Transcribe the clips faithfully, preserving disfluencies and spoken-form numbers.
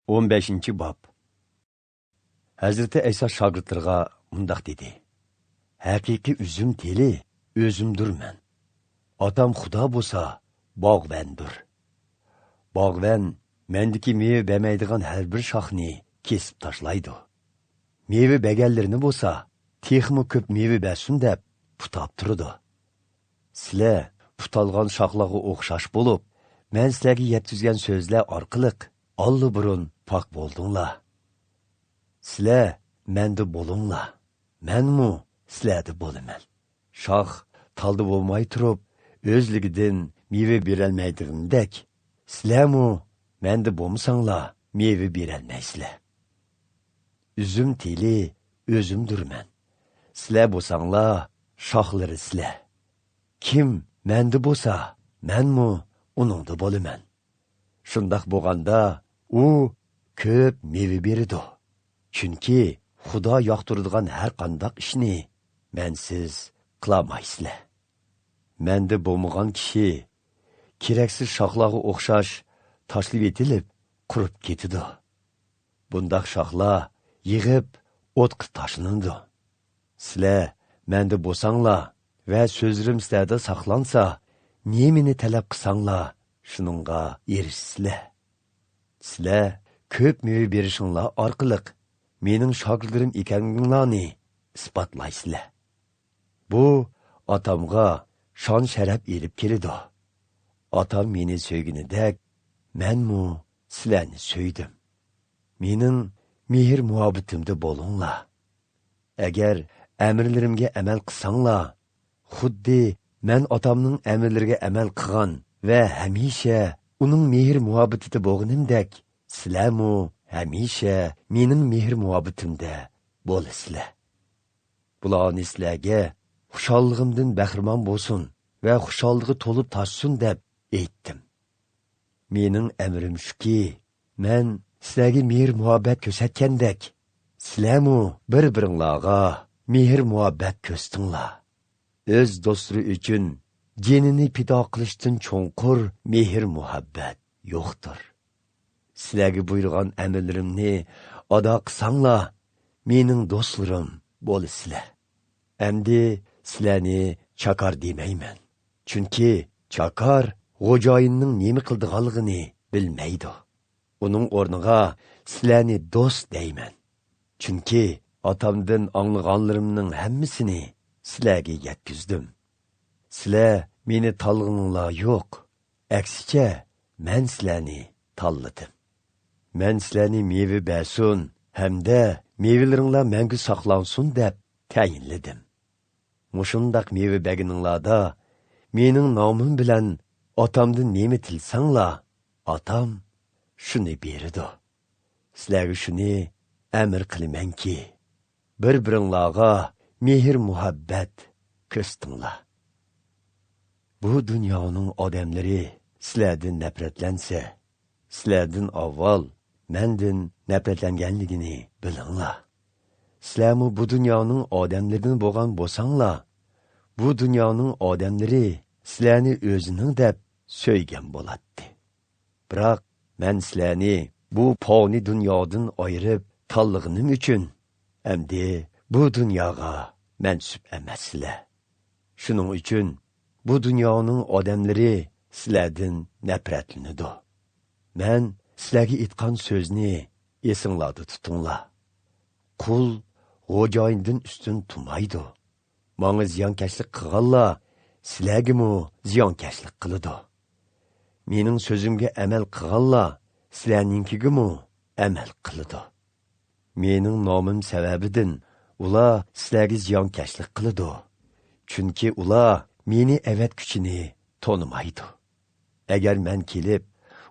ئون بەشىنچى باب. ھەزرىتى ئەيسا شاگىرتلىرىغا مۇنداق دېدى: «ھەقىقىي ئۈزۈم تېلى ئۆزۈمدۇرمەن. ئاتام خۇدا بولسا باغۋەندۇر. باغۋەن مەندىكى مېۋە بەرمەيدىغان ھەر بىر شاخنى كېسىپ تاشلايدۇ. مېۋە بەرگەنلىرىنى بولسا تېخىمۇ كۆپ مېۋە بەرسۇن دەپ پۇتاپ تۇرىدۇ. سىلەر پۇتالغان شاخلارغا ئوخشاش بولۇپ، مەن سىلەرگە يەتكۈزگەن سۆزلەر ئارقىلىق ئاللىبۇرۇن پاك بولدۇڭلار. سىلەر مەندە بولۇڭلار، مەنمۇ سىلەردە بولىمەن. شاخ تالدا بولماي تۇرۇپ، ئۆزلۈكىدىن مېۋە بېرەلمەيدىغىنىدەك، سىلەرمۇ مەندە بولمىساڭلار، مېۋە بېرەلمەيسىلەر. ئۈزۈم تېلى ئۆزۈمدۇرمەن. سىلەر بولساڭلار، شاخلىرى سىلەر. كىم مەندە بولسا، مەنمۇ ئۇنىڭدا بولىمەن. شۇنداق بولغاندا، ئۇ كۆپ مېۋە بېرىدۇ. چۈنكى خۇدا ياقتۇرىدىغان ھەر قانداق ئىشنى مەنسىز قىلالمايسىلەر. مەندە بولمىغان كىشى كېرەكسىز شاخلارغا ئوخشاش تاشلىۋېتىلىپ، قۇرۇپ كېتىدۇ. بۇنداق شاخلار يىغىپ، ئوتقا تاشلىنىدۇ. سىلەر مەندە بولساڭلار ۋە سۆزلىرىم سىلەردە ساقلانسا، نېمىنى تەلەپ قىلساڭلار، شۇنىڭغا ئېرىشىسىلەر. سىلەر كۆپ مېۋە بېرىشىڭلار ئارقىلىق مېنىڭ شاگىرتلىرىم ئىكەنلىكىڭلارنى ئىسپاتلايسىلەر. بۇ ئاتامغا شان-شەرەپ ئېلىپ كېلىدۇ. ئاتام مېنى سۆيگىنىدەك، مەنمۇ سىلەرنى سۆيدۈم. مېنىڭ مېھىر-مۇھەببىتىمدە بولۇڭلار. ئەگەر ئەمىرلىرىمگە ئەمەل قىلساڭلار، خۇددى مەن ئاتامنىڭ ئەمىرلىرىگە ئەمەل قىلغان ۋە ھەمىشە ئۇنىڭ مېھىر-مۇھەببىتىدە بولغىنىمدەك، سىلەرمۇ ھەمىشە مېنىڭ مېھىر-مۇھەببىتىمدە بولىسىلەر. بۇلارنى سىلەرگە خۇشاللىقىمدىن بەھرىمەن بولسۇن ۋە خۇشاللىقى تولۇپ تاشسۇن دەپ ئېيتتىم. مېنىڭ ئەمرىم شۇكى، مەن سىلەرگە مېھىر-مۇھەببەت كۆرسەتكەندەك، سىلەرمۇ بىر-بىرىڭلارغا مېھىر-مۇھەببەت كۆرسىتىڭلار. ئۆز دوستلىرى ئۈچۈن جېنىنى پىدا قىلىشتىن چوڭقۇر مېھىر-مۇھەببەت يوقتۇر. سىلەرگە بۇيرۇغان ئەمىرلىرىمنى ئادا قىلساڭلار، مېنىڭ دوستلىرىم بولىسىلەر. ئەمدى سىلەرنى چاكار دېمەيمەن. چۈنكى چاكار خوجايىننىڭ نېمە قىلىدىغانلىقىنى بىلمەيدۇ. ئۇنىڭ ئورنىغا سىلەرنى دوست دەيمەن. چۈنكى ئاتامدىن ئاڭلىغانلىرىمنىڭ ھەممىسىنى سىلەرگە يەتكۈزدۈم. سىلەر مېنى تاللىغىنىڭلار يوق، ئەكسىچە، مەن سىلەرنى تاللىدىم. مەن سىلەرنى مېۋە بەرسۇن ھەمدە مېۋىلىرىڭلار مەڭگۈ ساقلانسۇن دەپ تەيىنلىدىم. مۇشۇنداق مېۋە بەرگىنىڭلاردا، مېنىڭ نامىم بىلەن ئاتامدىن نېمە تىلىسەڭلار، ئاتام شۇنى بېرىدۇ. سىلەرگە شۇنى ئەمىر قىلىمەنكى، بىر-بىرىڭلارغا مېھىر-مۇھەببەت كۆرسىتىڭلار. بۇ دۇنيانىڭ ئادەملىرى سىلەردىن نەپرەتلەنسە، سىلەردىن ئاۋۋال مەندىن نەپرەتلەنگەنلىكىنى بىلىڭلار. سىلەرمۇ بۇ دۇنيانىڭ ئادەملىرىدىن بولغان بولساڭلار، بۇ دۇنيانىڭ ئادەملىرى سىلەرنى ئۆزىنىڭ دەپ سۆيگەن بولاتتى. بىراق مەن سىلەرنى بۇ پانىي دۇنيادىن ئايرىپ تاللىغىنىم ئۈچۈن، ئەمدى بۇ دۇنياغا مەنسۇپ ئەمەسسىلەر. شۇنىڭ ئۈچۈن بۇ دۇنيانىڭ ئادەملىرى سىلەردىن نەپرەتلىنىدۇ. مەن سىلەرگە ئېيتقان سۆزنى ئېسىڭلاردا تۇتۇڭلار. قۇل خوجايىنىدىن ئۈستۈن تۇرمايدۇ. ماڭا زىيانكەشلىك قىلغانلار سىلەرگىمۇ زىيانكەشلىك قىلىدۇ. مېنىڭ سۆزۈمگە ئەمەل قىلغانلار سىلەرنىڭكىگىمۇ ئەمەل قىلىدۇ. مېنىڭ نامىم سەۋەبىدىن ئۇلار سىلەرگە زىيانكەشلىك قىلىدۇ. چۈنكى ئۇلار مېنى ئەۋەتكۈچىنى تونۇمايدۇ. ئەگەر مەن كېلىپ،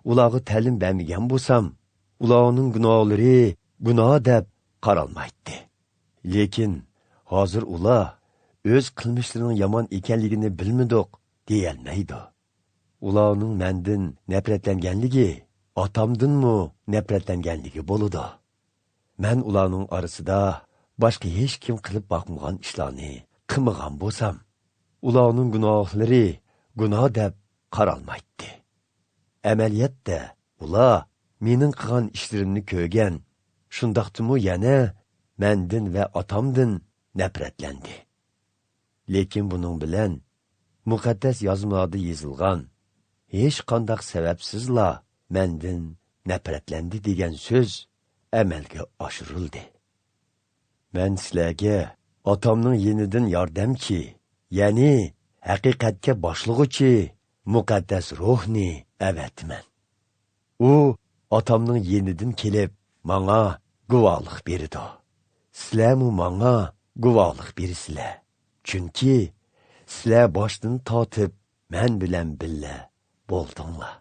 ئۇلارغا تەلىم بەرمىگەن بولسام، ئۇلارنىڭ گۇناھلىرى گۇناھ دەپ قارالمايتتى. لېكىن ھازىر ئۇلار ئۆز قىلمىشلىرىنىڭ يامان ئىكەنلىكىنى بىلمىدۇق دېيەلمەيدۇ. ئۇلارنىڭ مەندىن نەپرەتلەنگەنلىكى ئاتامدىنمۇ نەپرەتلەنگەنلىكى بولىدۇ. مەن ئۇلارنىڭ ئارىسىدا باشقا ھېچكىم قىلىپ باقمىغان ئىشلارنى قىلمىغان بولسام، ئۇلارنىڭ گۇناھلىرى گۇناھ دەپ قارالمايتتى. ئەمەلىيەتتە ئۇلار مېنىڭ قىلغان ئىشلىرىمنى كۆرگەن، شۇنداقتىمۇ يەنە مەندىن ۋە ئاتامدىن نەپرەتلەندى. لېكىن بۇنىڭ بىلەن مۇقەددەس يازمىلاردا يېزىلغان «ھېچقانداق سەۋەبسىزلا مەندىن نەپرەتلەندى» دېگەن سۆز ئەمەلگە ئاشۇرۇلدى. مەن سىلەرگە ئاتامنىڭ يېنىدىن ياردەمچى، يەنى ھەقىقەتكە باشلىغۇچى مۇقەددەس روھنى ئەۋەتىمەن. ئۇ ئاتامنىڭ يېنىدىن كېلىپ، ماڭا گۇۋاھلىق بېرىدۇ. سىلەرمۇ ماڭا گۇۋاھلىق بېرىسىلەر. چۈنكى سىلەر باشتىن تارتىپ مەن بىلەن بىللە بولدۇڭلار.